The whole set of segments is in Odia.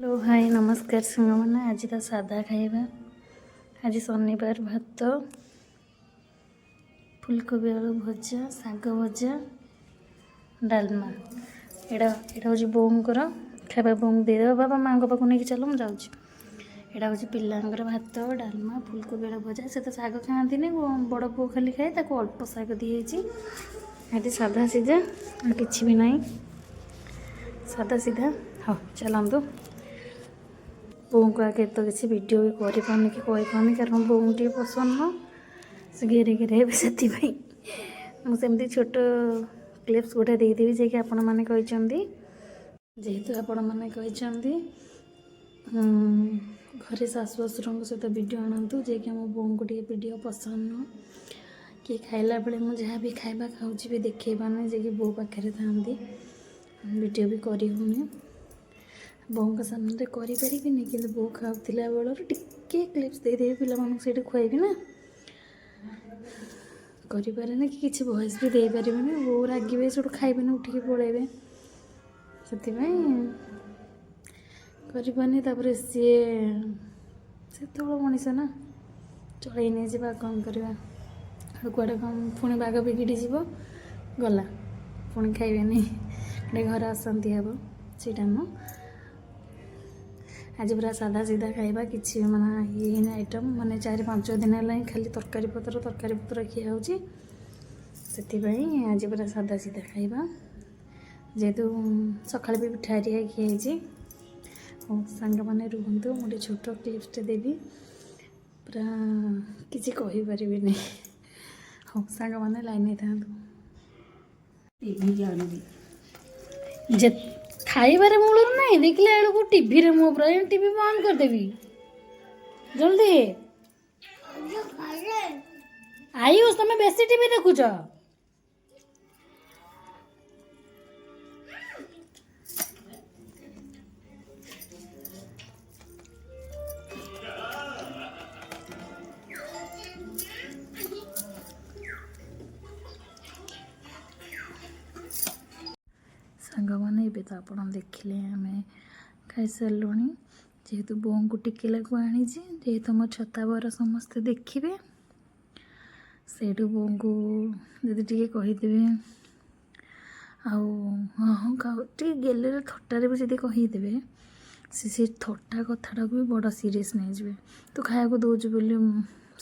ହ୍ୟାଲୋ, ହାଇ, ନମସ୍କାର ସାଙ୍ଗମାନେ। ଆଜି ତ ସାଧା ଖାଇବା। ଆଜି ଶନିବାର। ଭାତ, ଫୁଲକୋବି ଆଳୁ ଭଜା, ଶାଗ ଭଜା, ଡାଲମା। ଏଇଟା ହେଉଛି ବୋଉଙ୍କର ଖାଇବା। ବୋଉଙ୍କୁ ଦେଇଦେବା। ବାବା ମାଆଙ୍କ ପାଖକୁ ନେଇକି ଚାଲ, ମୁଁ ଯାଉଛି। ଏଇଟା ହେଉଛି ପିଲାଙ୍କର ଭାତ, ଡାଲମା, ଫୁଲକୋବି ଆଳୁ ଭଜା। ସେ ତ ଶାଗ ଖାଆନ୍ତିନି, ବଡ଼ ପୁଅ ଖାଲି ଖାଏ, ତାକୁ ଅଳ୍ପ ଶାଗ ଦିଆଯାଇଛି। ଆଜି ସାଧା ସିଧା, ଆଉ କିଛି ବି ନାହିଁ, ସାଧା ସିଧା। ହଉ, ଚାଲନ୍ତୁ। ବୋଉଙ୍କୁ ଆଗେ ତ କିଛି ଭିଡ଼ିଓ ବି କରିପାରୁନି କି କହିପାରୁନି, କାରଣ ବୋଉଙ୍କୁ ଟିକେ ପସନ୍ଦ ନୁହଁ, ସେ ଘେରେ ଘେରେ ହେବେ। ସେଥିପାଇଁ ମୁଁ ସେମିତି ଛୋଟ କ୍ଲିପ୍ସ ଗୋଟେ ଦେଇଦେବି। ଯାଇକି ଆପଣମାନେ କହିଛନ୍ତି, ଯେହେତୁ ଆପଣମାନେ କହିଛନ୍ତି ଘରେ ଶାଶୁ ଶ୍ୱଶୁରଙ୍କ ସହିତ ଭିଡ଼ିଓ ଆଣନ୍ତୁ, ଯିଏକି ଆମ ବୋଉଙ୍କୁ ଟିକେ ଭିଡ଼ିଓ ପସନ୍ଦ ନୁହଁ କି ଖାଇଲା ବେଳେ ମୁଁ ଯାହା ବି ଖାଇବା ଖାଉଛି ବି ଦେଖେଇ ପାରୁନି, ଯିଏକି ବୋଉ ପାଖରେ ଥାଆନ୍ତି, ଭିଡ଼ିଓ ବି କରି ହେଉନି। ବୋଉଙ୍କ ସାମ୍ନାରେ କରିପାରିବିନି, କିନ୍ତୁ ବୋଉ ଖାଉଥିଲା ବେଳରୁ ଟିକେ କ୍ଲିପ୍ସ ଦେଇଦେବି। ପିଲାମାନଙ୍କୁ ସେଇଠି ଖୁଆଇବି ନା, କରିପାରେନି କି କିଛି ଭଏସ୍ ବି ଦେଇପାରିବେନି। ବୋଉ ରାଗିବେ, ସେଠୁ ଖାଇବେନି, ଉଠିକି ପଳେଇବେ। ସେଥିପାଇଁ କରିପାରୁନି। ତାପରେ ସିଏ ସେତେବେଳେ ମଣିଷ ନା, ଚଳେଇ ନେଇଯିବା, କ'ଣ କରିବା ଆଉ? କୁଆଡ଼େ କ'ଣ ପୁଣି ବାଗ ବିଗିଡ଼ି ଯିବ, ଗଲା, ପୁଣି ଖାଇବେନି, ଗୋଟେ ଘରେ ଅଶାନ୍ତି ହେବ। ସେଇଟା ନୁହଁ। ଆଜି ପୁରା ସାଧା ସିଧା ଖାଇବା, କିଛି ମାନେ ଇଏ ହେଇନି ଆଇଟମ୍। ମାନେ 4-5 ଦିନ ହେଲାଣି ଖାଲି ତରକାରୀ ପତ୍ର, ତରକାରୀ ପତ୍ର ଖିଆ ହେଉଛି। ସେଥିପାଇଁ ଆଜି ପୁରା ସାଧା ସିଧା ଖାଇବା, ଯେହେତୁ ସକାଳେ ବି ପିଠା ହେରିକା ଖିଆ ହେଇଛି। ହଉ ସାଙ୍ଗମାନେ, ରୁହନ୍ତୁ, ମୁଁ ଗୋଟେ ଛୋଟ କ୍ଲିପ୍ସଟେ ଦେବି। ପୁରା କିଛି କହିପାରିବିନି। ହଉ ସାଙ୍ଗମାନେ, ଲାଇନ୍ ହେଇଥାନ୍ତୁ। ଟିଭି ଆଣିବି। ଯେ ଖାଇବାରେ ମୂଳରୁ ନାହିଁ, ଦେଖିଲା ବେଳକୁ ଟିଭିରେ। ମୁଁ ପୁରା ଟିଭି ବନ୍ଦ କରିଦେବି ଜଲ୍ଦି। ଆୟୁଷ, ତମେ ବେଶୀ ଟିଭି ଦେଖୁଛ। ସାଙ୍ଗମାନେ, ଏବେ ତ ଆପଣ ଦେଖିଲେ, ଆମେ ଖାଇସାରିଲୁଣି। ଯେହେତୁ ବୋଉଙ୍କୁ ଟିକିଲାକୁ ଆଣିଛି, ଯେହେତୁ ମୋ ଛତାବର ସମସ୍ତେ ଦେଖିବେ, ସେଇଠୁ ବୋଉଙ୍କୁ ଯଦି ଟିକେ କହିଦେବେ ଆଉ ହଁ ଖାଉ, ଟିକେ ଗେଲରେ ଥଟ୍ଟାରେ ବି ଯଦି କହିଦେବେ, ସେ ଥଟ୍ଟା କଥାଟାକୁ ବି ବଡ଼ ସିରିୟସ୍ ନେଇଯିବେ। ତୁ ଖାଇବାକୁ ଦେଉଛୁ ବୋଲି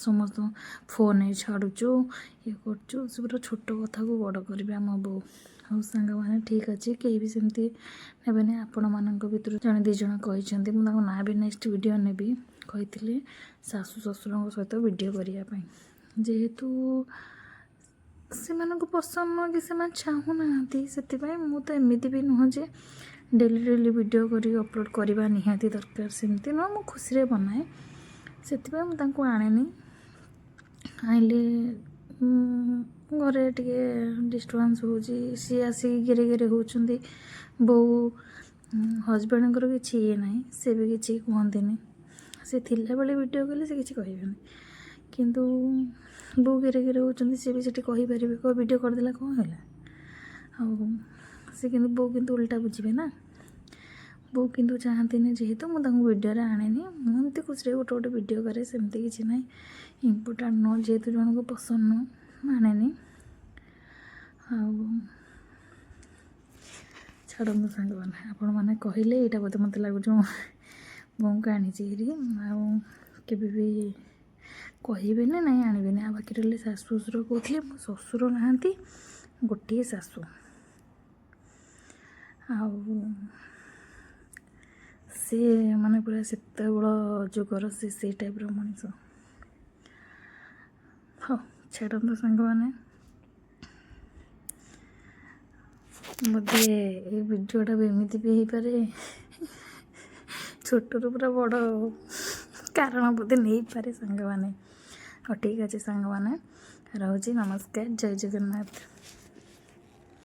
ସମସ୍ତଙ୍କୁ ଫୋନ୍ ଛାଡ଼ୁଛୁ, ଇଏ କରୁଛୁ। ସେ ପୁରା ଛୋଟ କଥାକୁ ବଡ଼ କରିବେ ଆମ ବୋଉ। ହଉ ସାଙ୍ଗମାନେ, ଠିକ୍ ଅଛି, କେହି ବି ସେମିତି ନେବେନି। ଆପଣମାନଙ୍କ ଭିତରୁ ଜଣେ ଦୁଇ ଜଣ କହିଛନ୍ତି, ମୁଁ ତାଙ୍କ ନାଁ ବି ନେକ୍ସଟ ଭିଡ଼ିଓ ନେବି। କହିଥିଲେ ଶାଶୁ ଶ୍ୱଶୁରଙ୍କ ସହିତ ଭିଡ଼ିଓ କରିବା ପାଇଁ। ଯେହେତୁ ସେମାନଙ୍କୁ ପସନ୍ଦ ନୁହଁ କି ସେମାନେ ଚାହୁଁନାହାନ୍ତି, ସେଥିପାଇଁ ମୁଁ ତ ଏମିତି ବି ନୁହଁ ଯେ ଡେଲି ଡେଲି ଭିଡ଼ିଓ କରିକି ଅପଲୋଡ଼ କରିବା ନିହାତି ଦରକାର, ସେମିତି ନୁହଁ। ମୁଁ ଖୁସିରେ ବନାଏ, ସେଥିପାଇଁ ମୁଁ ତାଙ୍କୁ ଆଣେନି। ଆଣିଲେ ଘରେ ଟିକେ ଡିଷ୍ଟର୍ବାନ୍ସ ହେଉଛି, ସିଏ ଆସିକି ଘେରେ ଘେରେ ହେଉଛନ୍ତି। ବୋଉ ହଜବେଣ୍ଡଙ୍କର କିଛି ଇଏ ନାହିଁ, ସେ ବି କିଛି କୁହନ୍ତିନି। ସେ ଥିଲାବେଳେ ଭିଡ଼ିଓ କଲେ ସେ କିଛି କହିବେନି, କିନ୍ତୁ ବୋଉ ଘେରେ ଘେରେ ହେଉଛନ୍ତି, ସିଏ ବି ସେଠି କହିପାରିବେ, କହ ଭିଡ଼ିଓ କରିଦେଲା କ'ଣ ହେଲା? ଆଉ ସେ କିନ୍ତୁ ବୋଉ କିନ୍ତୁ ଓଲଟା ବୁଝିବେ ନା। ବୋଉ କିନ୍ତୁ ଚାହାନ୍ତିନି, ଯେହେତୁ ମୁଁ ତାଙ୍କୁ ଭିଡ଼ିଓରେ ଆଣେନି। ମୁଁ ଏମିତି ଖୁସିରେ ଗୋଟେ ଗୋଟେ ଭିଡ଼ିଓ କରେ, ସେମିତି କିଛି ନାହିଁ, ଇମ୍ପୋର୍ଟାଣ୍ଟ ନୁହଁ। ଯେହେତୁ ଜଣଙ୍କୁ ପସନ୍ଦ ନୁହଁ, ମୁଁ ଆଣେନି। ଆଉ ଛାଡ଼ନ୍ତୁ ସାଙ୍ଗମାନେ, ଆପଣମାନେ କହିଲେ ଏଇଟା ବୋଧେ ମୋତେ ଲାଗୁଛି ମୁଁ ବୋଉଙ୍କୁ ଆଣିଛି ହେରି, ଆଉ କେବେ ବି କହିବେନି, ନାଇଁ ଆଣିବେନି। ଆଉ ବାକି ରହିଲେ ଶାଶୁ ଶ୍ୱଶୁର କହୁଥିଲେ, ମୋ ଶ୍ୱଶୁର ନାହାନ୍ତି, ଗୋଟିଏ ଶାଶୁ। ଆଉ ସିଏ ମାନେ ପୁରା ସେତେବେଳ ଯୁଗର, ସେ ସେଇ ଟାଇପ୍ର ମଣିଷ। ହଉ ଛାଡ଼ନ୍ତୁ ସାଙ୍ଗମାନେ, ବୋଧେ ଏଇ ଭିଡ଼ିଓଟା ବି ଏମିତି ବି ହେଇପାରେ, ଛୋଟରୁ ପୁରା ବଡ଼ କାରଣ ବୋଧେ ନେଇପାରେ ସାଙ୍ଗମାନେ। ହଉ, ଠିକ୍ ଅଛି ସାଙ୍ଗମାନେ, ରହୁଛି। ନମସ୍କାର, ଜୟ ଜଗନ୍ନାଥ।